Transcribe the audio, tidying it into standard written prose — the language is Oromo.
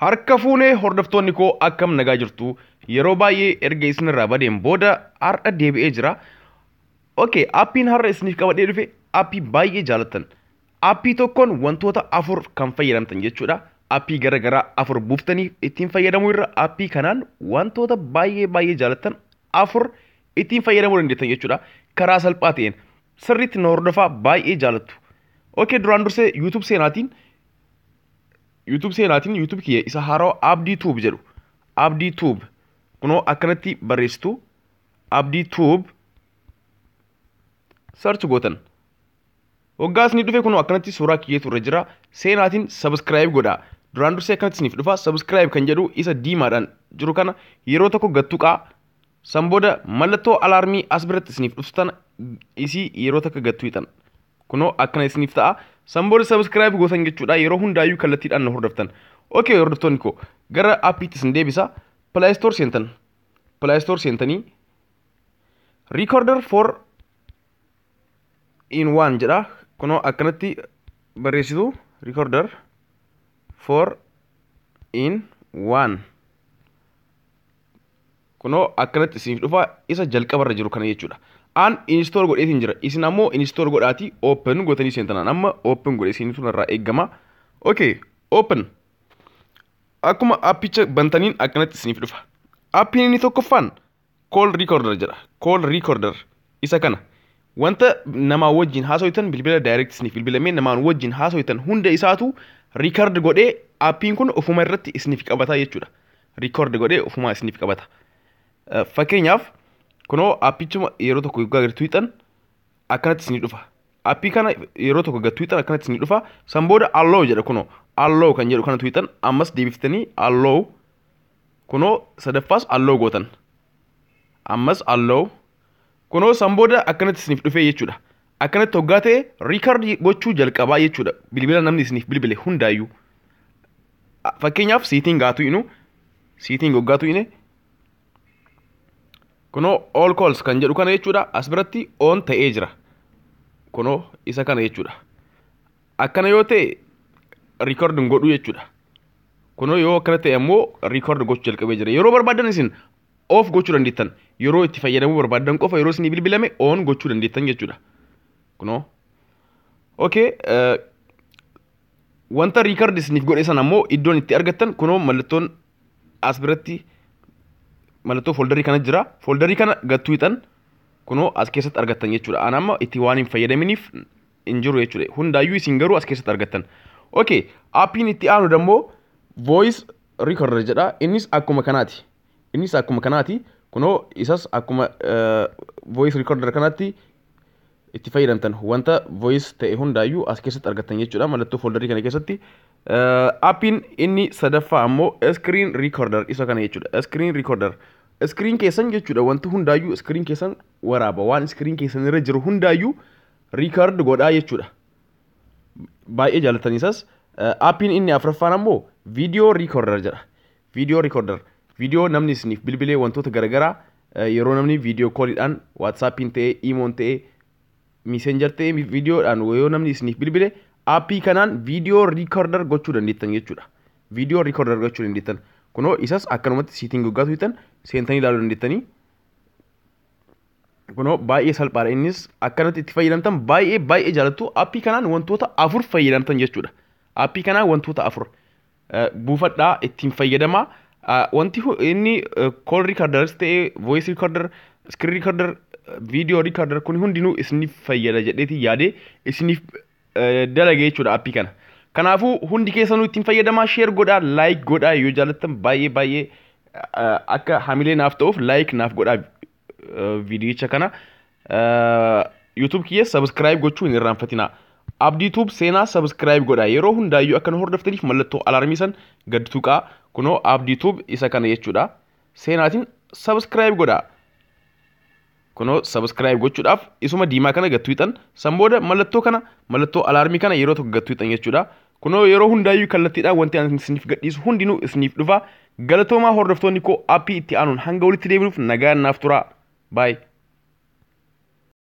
Harka fuunee hordoftoonni koo, akkam nagaa jirtu? Yeroo baay'ee erga isinirraa badeen booda har'a deebi'ee jira. Okay, aappiin har'a isiniif qabadhee dhufe aappii baay'ee jaalattan. Aappii tokkoon wantoota afur kan fayyadamtan jechuudha. Aappii gara garaa afur buuftanii ittiin fayyadamuu irra aappii kanaan wantoota baay'ee baay'ee jaalattan afur ittiin fayyadamuu dandeettan jechuudha. Karaa salphaa ta'een sirriitti na hordofaa, baay'ee jaalattu. Okay, duraan dursee YouTube seenaatiin YouTube kiyya isa haarawaa Abdii Tube jedhu. Abdii Tube kunoo akkanatti barreessitu, Abdii Tube search gootan. Waggaa isinii dhufe kunoo akkanatti suuraa kiyyeetu irra jira. Seenaatiin subscribe godhaa. Duraan dursee akkanatti isiniif dhufa. Subscribe kan jedhu isa diimaadhaan jiru kana yeroo tokko gattuqaa. San booda mallattoo alaarmii as biratti isiniif dhuftu tana isii yeroo takka gattuu hixan. Kunoo akkana isiniif ta'a. San booda subscribe gootan jechuudha. Yeroo hundaayyuu kallattiidhaan na hordoftan. Okay, hordoftoonni koo, gara aappiitti isin deebisa. Play Store seentan. Play Store seentanii recorder 4 in 1 jedha. Kunoo akkanatti barreessitu, recorder 4 in 1. Kunoo akkanatti isiniif dhufa, isa jalqabarra jiru kana jechuudha. An install godheetiin jira. Isin ammoo install godhaatii open gootanii seentan. Amma open godhee isinitu narraa eeggama. Okay, open. Akkuma aappicha bantaniin akkanatti isiniif dhufa. Aappiin inni tokkoffaan call recorder jedha. Call recorder isa kana. Wanta namaa wajjin haasoitan, bilbila direct isiniif bilbilamee namaan wajjin haasoitan hunda isaatu record godhee aappiin kun ofuma irratti isiniif qabata jechuudha. Record godhee ofuma isiniif qabata. Fakkeenyaaf, kunoo aappichuma yeroo tokko yoggaa gadi tuqxan akkanatti isinii dhufa. Aappii kana yeroo tokko gadi tuqxan akkanatti isinii dhufa. San booda allow jedha. Kunoo allow kan jedhu kana tuqxan, ammas deebiftanii allow, kunoo sadaffaas allow gootan. Ammas allow, kunoo san booda akkanatti isiniif dhufee jechuudha. Akkanatti hoggaa ta'e record gochuu jalqabaa jechuudha. Bilbila namni isiniif bilbile hundaayyuu. Fakkeenyaaf, setting haa tuqnu, setting hoggaa tuqne kunoo all calls kan jedhu kana jechuudha, as biratti on ta'ee jira. Kunoo isa kana jechuudha. Akkana yoo ta'e record hin godhu jechuudha. Kunoo yoo akkana ta'e ammoo record gochuu jalqabee jira. Yeroo barbaadan isin off gochuu dandeettan. Yeroo itti fayyadamuu barbaadan qofa yeroo isinii bilbilame on gochuu dandeettan jechuudha. Kunoo. Okay, wanta record isiniif godhe sana ammoo iddoon itti argattan kunoo mallattoon as biratti mallattoo folderii kana jira. Folderii kana gattuu hixan, kunoo as keessatti argattan jechuudha. An amma itti waan hin fayyadaminiif hin jiru jechuudha. Hundaayyuu isin garuu as keessatti argattan. Okay, aappiin itti aanu dammoo voice recorder jedha. Innis akkuma kanaati. Innis akkuma kanaati. Kunoo isas akkuma voice recorder kanatti itti fayyadamtan, wanta voice ta'e hundaayyuu as keessatti argattan jechuudha, mallattoo folderii kana keessatti. Aappiin inni sadaffaa ammoo screen recorder isa kana jechuudha. Screen recorder screen keessan jechuudha, wanti hundaayyuu screen keessan waraaba, waan screen keessan irra jiru hundaayyuu record godhaa jechuudha. Baay'ee jaallatanii isas. Aappiin inni afuraffaan ammoo video recorder jedha. Video recorder viidiyoo namni isiniif bilbilee, wantoota garaagaraa yeroo namni video calliidhaan, WhatsAppiin ta'ee, imoon ta'ee, Messenger ta'ee, viidiyoodhaan yoo namni isiniif bilbile aappii kanaan video recorder gochuu dandeettan jechuudha. Video recorder gochuu dandeettan. Kunoo isas akkanumatti setting goggaa tuqxan seentanii ilaaluu dandeettanii. Kunoo baay'ee salphaadha, innis akkanatti itti fayyadamtan, baay'ee baay'ee jaalattu. Aappii kanaan wantoota afur fayyadamtan jechuudha. Aappii kanaan wantoota afur buufadhaa ittiin fayyadamaa. Wanti inni call recorders ta'ee, voice recorder, screen recorder, video recorder kun hundinuu isiniif fayyada jedheeti yaadee isiniif dalage jechuudha aappii kana. Kanaafuu hundi keessanuu ittiin fayyadamaa, share godhaa, like godhaa yoo jaalattan, baay'ee baay'ee akka hamilee naaf ta'uuf like naaf godhaa viidiyicha kana. YouTube kiyya subscribe gochuu hin irraanfatinaa. Abdii Tube seenaa subscribe godhaa. Yeroo hundaayyuu akka nu hordoftaniif mallattoo alaarmii san gad tuqaa. Kunoo Abdii Tube isa kana jechuudha. Seenaatiin subscribe godhaa. Kunoo subscribe gochuudhaaf isuma diimaa kana gad tuqxan, san booda mallattoo kana, mallattoo alaarmii kana yeroo tokko gad tuqxan jechuudha. Kunoo yeroo hundaayyuu kallattiidhaan wanti ani isiniif gadhiisu hundinuu isiniif dhufa. Galatoomaa hordoftoonni koo, aappii itti aanuun hanga walitti deebinuuf nagaan naaf turaa. Bye.